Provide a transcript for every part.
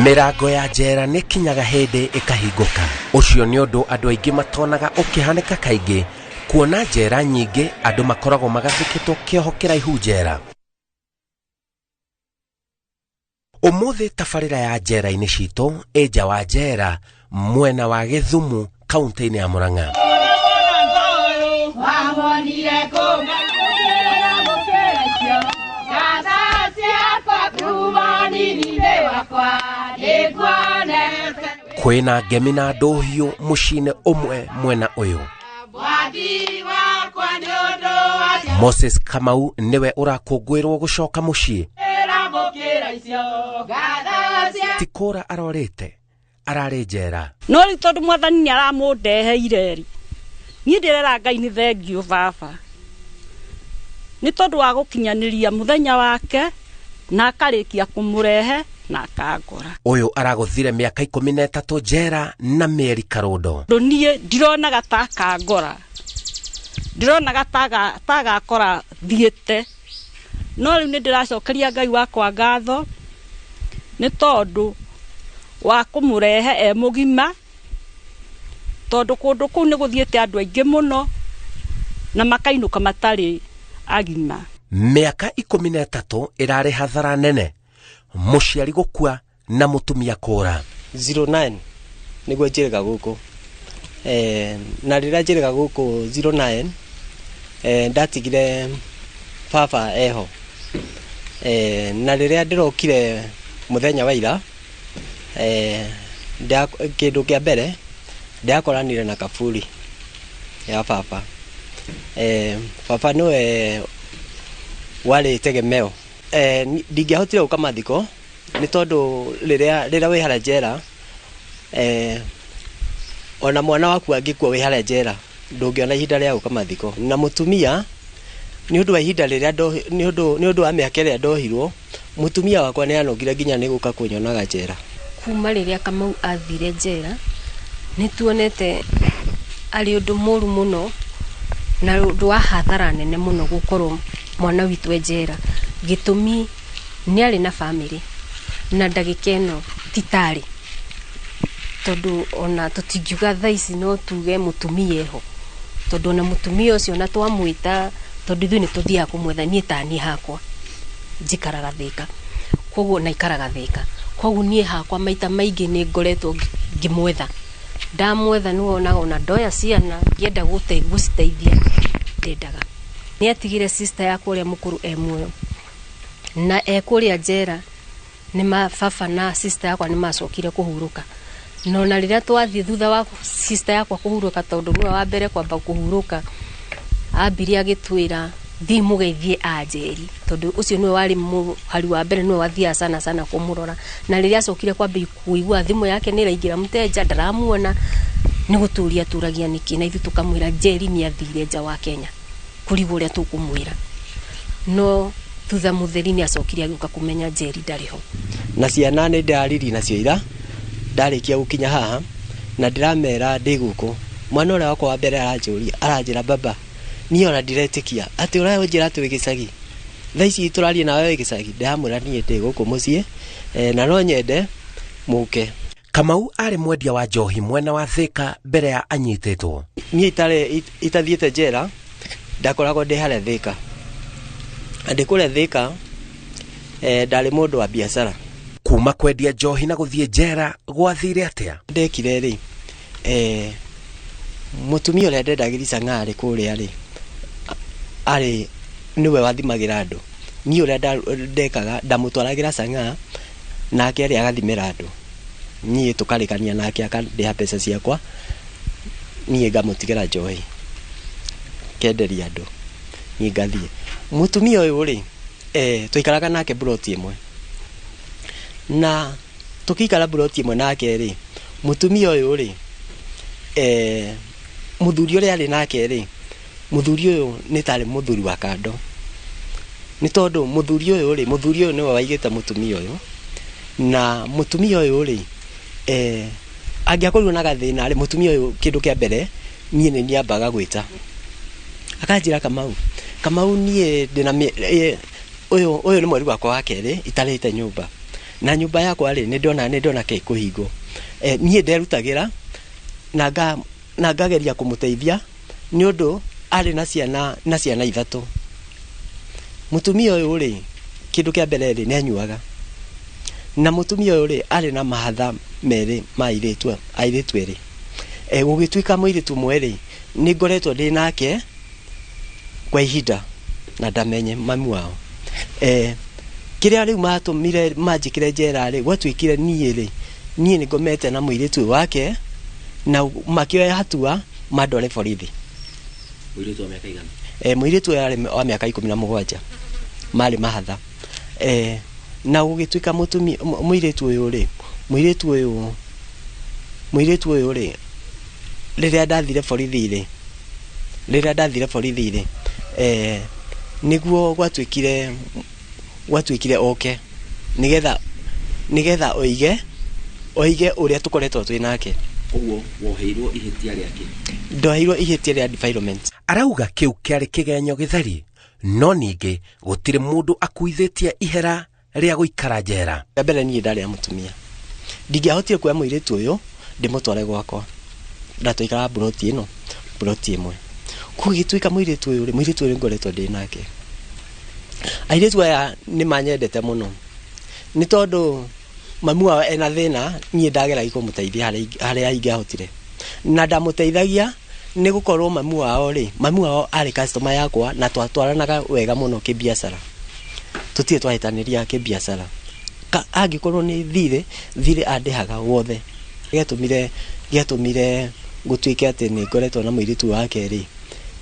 Mĩrango ya njera nĩ kinyaga hĩndĩ ĩkahingũka. Ũcio nĩ ũndũ andũ aingĩ matonaga ũkĩhanĩka kaingĩ, kuona njera nyingĩ andũ makoragwo magathĩkĩtwo kĩoho kĩraihu njera. Ũmũthĩ tabarĩra ya njera-inĩ citũ ĩ nja wa njera mwena wa Gĩthumu kaunti-inĩ ya Murang'a. Kwĩna ngemi na ndũhiũ mũciĩ-inĩ ũmwe mwena ũyũ. Moses Kamau nĩwe ũrakũngũĩrwo gũcoka mũciĩ. Ti kũra arorĩte, ararĩ njera. No rĩu tondũ mwathani nĩ aramũndeheire rĩ, niĩ ndĩrera Ngai nĩ thengiũ baba, nĩ tondũ wa gũkinyanĩria mũthenya wake na akarĩkia kũmũrehe na akangora. Ũyũ aragũthire mĩaka 13 njera na mĩeri karũndo. Tondũ niĩ ndironaga ta akangora, ndironaga ta agakora thiĩte, no rĩu nĩ ndĩracokeria Ngai wakwa ngatho nĩ tondũ wa kũmũrehe e mũgima, tondũ kũndũ kũu nĩ gũthiĩte andũ aingĩ mũno na makainũka matarĩ agima. Mĩaka 13 ĩrarĩ hathara nene, mũciari gũkua na mũtumia kũra. 09 nĩguo njĩrĩga gũkũ, na rĩrĩa njĩrĩga gũkũ 09, ndatigire baba eho, na rĩrĩa ndĩrokire mũthenya wa ira, kĩndũ kĩa mbere ndĩrakoranire na kaburi ya baba. Baba nĩwe warĩ tegemeo. Ndingĩahotire gũka mathiko nĩ tondũ rĩrĩa wĩ harĩa njera, ona mwana waku angĩkua wĩ harĩa njera ndũngĩona ihinda rĩa gũka mathiko. Na mũtumia nĩ ũndũ wa ihinda rĩrĩa nĩ ũndũ wa mĩaka ĩrĩa ndohirwo, mũtumia wakwa nĩ anogire nginya nĩ gũka kũnyonaga njera. Kuma rĩrĩa Kamau athire njera nĩ tuonete arĩ ũndũ mũru mũno na ũndũ wa hathara nene mũno gũkorwo mwana witũ e njera. Gĩtũmi nĩ arĩ na bamĩrĩ na ndagĩka ĩno ti tarĩ, tondũ ona tũtingiuga thaa ici no tuge mũtumia eho, tondũ ona mũtumia ũcio ona twamwĩta, tondũ ithuĩ nĩ tũthiaga kũmwetha, niĩ ta niĩ hakwa njikaraga Thĩka, koguo na ikaraga Thĩka, koguo niĩ hakwa maita maingĩ nĩ ngoretwo ngĩmwetha. Ndamwetha nĩ wonaga ona ndoya ciana ngĩenda gũciteithia ndendaga. Nĩ atigire sister yakwa ũrĩa mũkũrũ e muoyo na e kũrĩa njera, nĩ baba na sister yakwa nĩ macokire kũhurũka. No na rĩrĩa twathiĩ thutha wa sister yakwa kũhurũka, tondũ nĩwe wa mbere kwamba kũhurũka, ambirie agĩtwĩra thiĩ mũgeithie Anjeri, tondũ ũcio nĩwe warĩ mũhari wa mbere, nĩwe wathiaga sana sana kũmũrora. Na rĩrĩa acokire kwamba kũigua thimũ yake nĩ ĩraingĩra mũteja ndaramuona, nĩ gũtũria atũragia nĩkĩ, na ithuĩ tũkamwĩra Njeri nĩ athire nja wa Kenya, kũrigwo ũrĩa tũkũmwĩra. No thutha mũtheri nĩ acokire agĩũka kũmenya Njeri ndarĩ ho. Na ciana nĩ ndĩraririe nacio ira ndarĩkia gũkinya haha, na ndĩramera ndĩ gũkũ. Mwana ũrĩa wakwa wa mbere aranjũria, aranjĩra baba, niĩ ona ndiretĩkia atĩ ũranjĩra atĩ wĩ gĩcagi, thaa ici tũraria nawe wĩ gĩcagi. Ndĩramwĩra niĩ ndĩ gũkũ mũciĩ, na no nyende mũke. Kamau arĩ mwendia wa njohi mwena wa Thĩka mbere ya anyitĩtwo. Niĩ itathiĩte njera ndakoragwo ndĩ harĩa Thĩka, na ndĩ kũrĩa Thĩka, ndarĩ mũndũ wa biacara. Kuma kwendia njohi na gũthiĩ njera gwathire atĩa? Ndekire rĩ, mũtumia ũrĩa ndendagĩria cang'aa arĩ kũrĩa rĩ, arĩ nĩwe wathimagĩra andũ. Niĩ ũrĩa ndekaga ndamũtwaragĩra cang'aa nake arĩ agathimĩra andũ, niĩ tũkarĩkania nake akandĩha mbeca ciakwa, niĩ ngamũtigĩra njohi kenderia andũ, niĩ ngathiĩ. Mũtumia ũyũ rĩ, twaikaraga nake mburoti ĩmwe, na tũkĩikara mburoti ĩmwe nake rĩ, mũtumia ũyũ rĩ, mũthuri ũrĩa arĩ nake rĩ, mũthuri ũyũ nĩ tarĩ mũthuri wa kando, nĩ tondũ mũthuri ũyũ rĩ, mũthuri ũyũ nĩwe waigĩte mũtumia ũyũ, na mũtumia ũyũ rĩ, angĩakorirwo na gathĩna rĩ, mũtumia ũyũ kĩndũ kĩa mbere niĩ nĩ niambaga gwĩta, akanjĩra Kamau, Kamau niĩ ndĩna ũyũ nĩ mweri wakwa wa kerĩ itarĩte nyũmba, Na nyũmba yakwa rĩ, nĩ ndona kĩ kũhingwo. Niĩ nderutagĩra na ngageria kũmũteithia nĩ ũndũ arĩ na ciana 3. Mũtumia ũyũ rĩ, kĩndũ kĩa mbere rĩ, nĩ anyuaga. Na mũtumia ũyũ rĩ, arĩ na mahatha merĩ ma airĩtu erĩ. Gũgĩtuĩka mũirĩtu ũmwe rĩ, nĩ ngoretwo ndĩ nake kwa ihinda na ndamenye mami wao. Kĩrĩa rĩu matũmire manjĩkĩre njera rĩ, gwatuĩkire niĩ rĩ, niĩ nĩ ngomete na mũirĩtu ũyũ wake na makĩoya hatua mandware borithi. Mũirĩtu wa mĩaka igana? Mũirĩtu ũyũ arĩ wa mĩaka 17, marĩ mahatha. Na gũgĩtuĩka mũtumia mũirĩtu ũyũ rĩ, mũirĩtu ũyũ rĩ, rĩrĩa ndathire borithi rĩ, nĩguo gwatuĩkire oke nĩgetha oige ũrĩa tũkoretwo twĩ nake. Ũguo woheirwo ihĩtia rĩake? Ndoheirwo ihĩtia rĩa defilement. Arauga kĩu kĩarĩ kĩgenyo gĩtheri, no ningĩ gũtirĩ mũndũ akuithĩtie ihera rĩa gũikara njera. Rĩa mbere, niĩ ndarĩ na mũtumia, ndingĩahotire kuoya mũirĩtu ũyũ ndĩmũtware gwakwa, na twaikaraga mburoti ĩno, mburoti ĩmwe. Gũgĩtuĩka mũirĩtu ũyũ rĩ, mũirĩtu ũyũ ngoretwo ndĩ nake. Airĩtu aya nĩ manyendete mũno nĩ tondũ mamu wao ena thĩna, niĩ ndageragia kũmũteithia harĩa ingĩahotire, na ndamũteithagia nĩ gũkorwo mamu wao rĩ, mamu wao arĩ customer yakwa na twatwaranaga wega mũno kĩbiacara, tũtirĩ twahĩtanĩria kĩbiacara. Angĩkorwo nĩ thirĩ, thirĩ andĩhaga wothe. Gĩatũmire gũtuĩke atĩ nĩ ngoretwo na mũirĩtu wa kerĩ,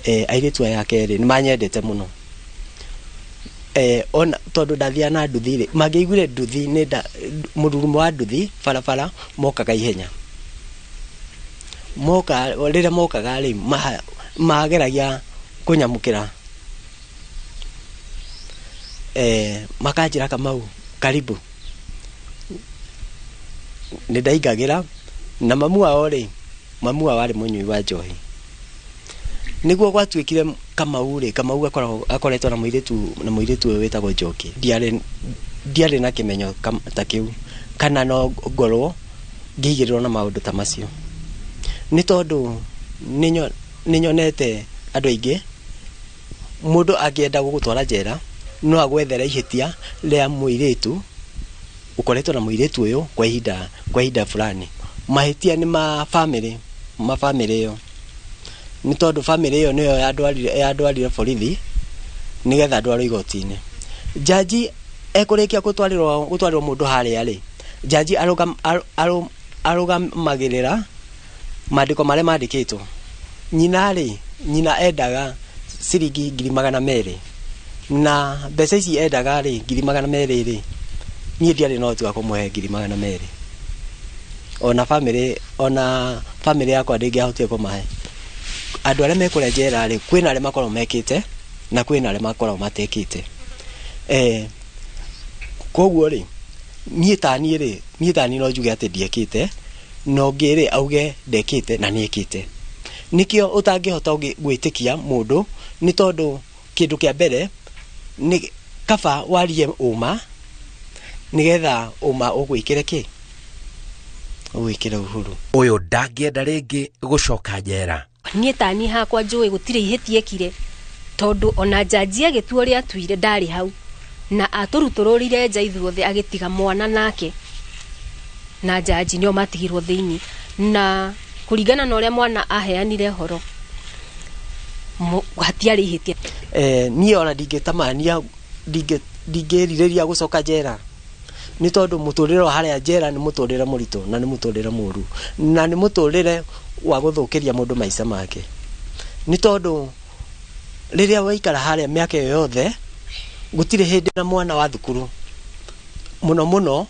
airĩtu aya kerĩ nĩ manyendete mũno. Ona tondũ ndathiaga na nduthi rĩ, mangĩaiguire nduthi nĩ mũrurumo wa nduthi barabara, mokaga ihenya. Moka, rĩrĩa mokaga rĩ, mageragia kũnyamũkĩra, makanjĩra, "Kamau, karibu." Nĩ ndaingagĩra. Na mamu wao rĩ, mamu wao arĩ mũnyui wa njohi. Nĩguo gwatuĩkire Kamau rĩ, Kamau akoretwo na mũirĩtu ũyũ wĩtagwo Njoki. Ndiarĩ na kĩmenyo ta kĩu kana no ngorwo ngĩigĩrĩrwo na maũndũ ta macio, nĩ tondũ nĩ nyonete andũ aingĩ, mũndũ angĩenda gũgũtwara njera no agwethere ihĩtia rĩa mũirĩtu ũkoretwo na mũirĩtu ũyũ kwa ihinda fulani. Mahĩtia nĩ ma family, ma family ĩyo, nĩ tondũ family ĩyo nĩyo yandwarire borithi nĩgetha ndwarwo igoti-inĩ. Jaji ekũrĩkia gũtwarĩrwo mũndũ harĩa rĩ, jaji arũgamagĩrĩra maandĩko marĩa mandĩkĩtwo. Nyina rĩ, nyina endaga ciringi 200,000, na mbeca ici endaga rĩ, 200,000 rĩ, niĩ ndiarĩ na ũhoti wa kũmũhe 200,000. Ona family yakwa ndĩngĩahotire kũmahe. Andũ arĩa mekũrĩa njera rĩ, kwĩna arĩa makoragwo mekĩte na kwĩna arĩa makoragwo matekĩte. Koguo rĩ, niĩ taniĩ no njuge atĩ ndiekĩte, na ũngĩ rĩ auge ndekĩte na nĩekĩte. Nĩkĩo ũtangĩhota gwĩtĩkia mũndũ, nĩ tondũ kĩndũ kĩa mbere nĩ kaba warie ũma nĩgetha ũma ũgwĩkĩre kĩ, ũgwĩkĩre uhuru. Ũyũ ndangĩenda rĩngĩ gũcoka njera. Niĩ taniĩ hakwa njũĩ gũtirĩ ihĩtia ekire, tondũ ona njanji agĩtua ũrĩa atuire ndarĩ hau, na atũrutũrũrire nja ithuothe, agĩtiga mwana nake na njanji nĩo matigirwo thĩinĩ. Na kũringana na ũrĩa mwana aheanire horo, hatiarĩ ihĩtia. Niĩ ona ndingĩtamania, ndingĩrirĩria gũcoka njera, nĩ tondũ mũtũrĩre wa harĩa njera nĩ mũtũrĩre mũritũ na nĩ mũtũrĩre mũru na nĩ mũtũrĩre wa gũthũkĩria mũndũ maica make, nĩ tondũ rĩrĩa waikara harĩa mĩaka ĩyo yothe, gũtirĩ hĩndĩ na mwana wa thukuru, mũno mũno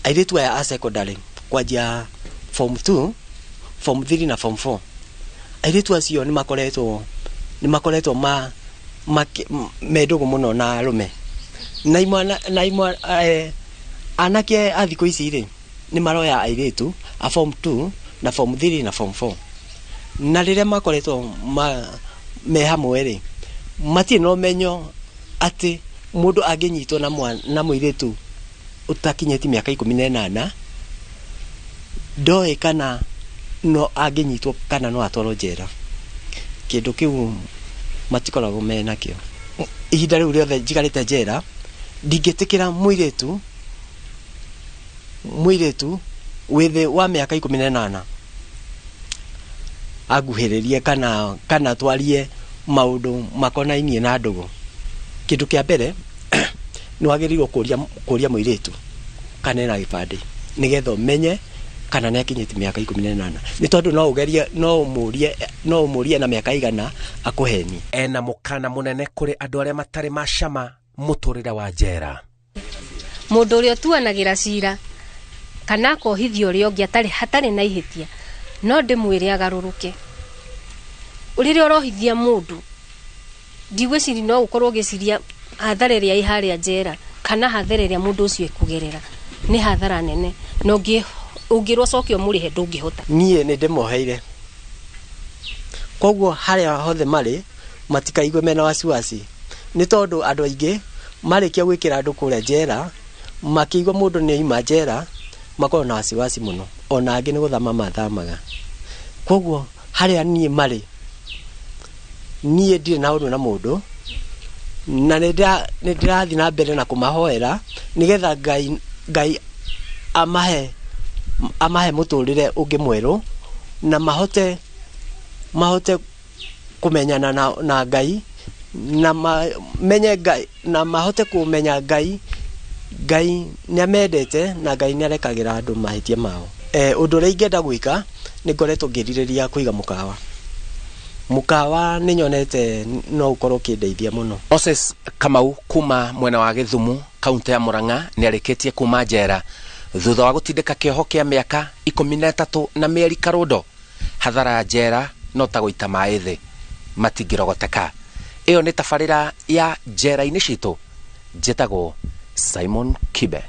airĩtu aya a secondary, kwanjia form 2, form 3 na form 4. Airĩtu acio nĩ makoretwo me ndũgũ mũno na arũme na imwana na imwa anake a thikũ ici rĩ, nĩ maroya airĩtu a form 2 na form 3 na form 4, na rĩrĩa makoretwo me hamwe rĩ, matirĩ na ũmenyo atĩ mũndũ angĩnyitwo na mũirĩtu ũtakinyĩtie mĩaka 18 ndoĩ kana no angĩnyitwo kana no atwarwo njera. Kĩndũ kĩu matikoragwo menakĩo. Ihinda rĩu rĩothe njikarĩte njera ndingĩtĩkĩra mũirĩtu wĩ thĩ wa mĩaka 18 anguhĩrĩrie kana twarie maũndũ makonainie na ndũgũ. Kĩndũ kĩa mbere nĩ wagĩrĩirwo kũria mũirĩtu kana ena gĩbandĩ nĩgetha ũmenye kana nĩ akinyĩtie mĩaka 18, nĩ tondũ no ũgerie no ũmũrie na mĩaka igana akũhenie. Ena mũkana mũnene kũrĩ andũ arĩa matarĩ macama mũtũrĩre wa njera. Mũndũ ũrĩa ũtuanagĩra cira kana akohithia ũrĩa ũngĩ hatarĩ na ihĩtia no ndĩmwĩre agarũrũke. Rĩrĩa ũrohithia mũndũ ndigwĩciria no ũkorwo ũgĩciria hathara ĩrĩa ĩ harĩa njera kana hathara ĩrĩa mũndũ ũcio ekũgerera nĩ hathara nene, na ũngĩrwo ũcoke ũmũrĩhe ndũngĩhota. Niĩ nĩ ndĩmoheire, koguo harĩa hothe marĩ matikaigue mena wasiwasi, nĩ tondũ andũ aingĩ marĩkia gwĩkĩra andũ kũrĩa njera makĩigua mũndũ nĩ aima njera makorwo na wasiwasi mũno, ona angĩ nĩ gũthama mathamaga. Koguo harĩa niĩ marĩ niĩ ndirĩ na ũndũ na mũndũ, na nĩ ndĩrathiĩ na mbere na kũmahoera nĩgetha Ngai amahe mũtũrĩre ũngĩ mwerũ na mahote kũmenyana na Ngai na menye Ngai na mahote kũmenya Ngai. Ngai nĩ amendete na Ngai nĩ arekagĩra andũ mahĩtia mao. Ũndũ ũrĩa ingĩenda gwĩka nĩ ngoretwo ngĩrirĩria kũiga mũkawa. Mũkawa nĩ nyonete no ũkorwo ũkĩndeithia mũno. Moses Kamau kuma mwena wa Gĩthumu kaunti ya Murang'a nĩ arĩkĩtie kuma njera thutha wa gũtindĩka kĩoho kĩa mĩaka 13 na mĩeri karũndo. Hathara ya njera no ta gũita maĩ thĩ, matingĩrogoteka. Ĩyo nĩ tabarĩra ya njera-inĩ citũ. Njĩtagwo Simon Kibe.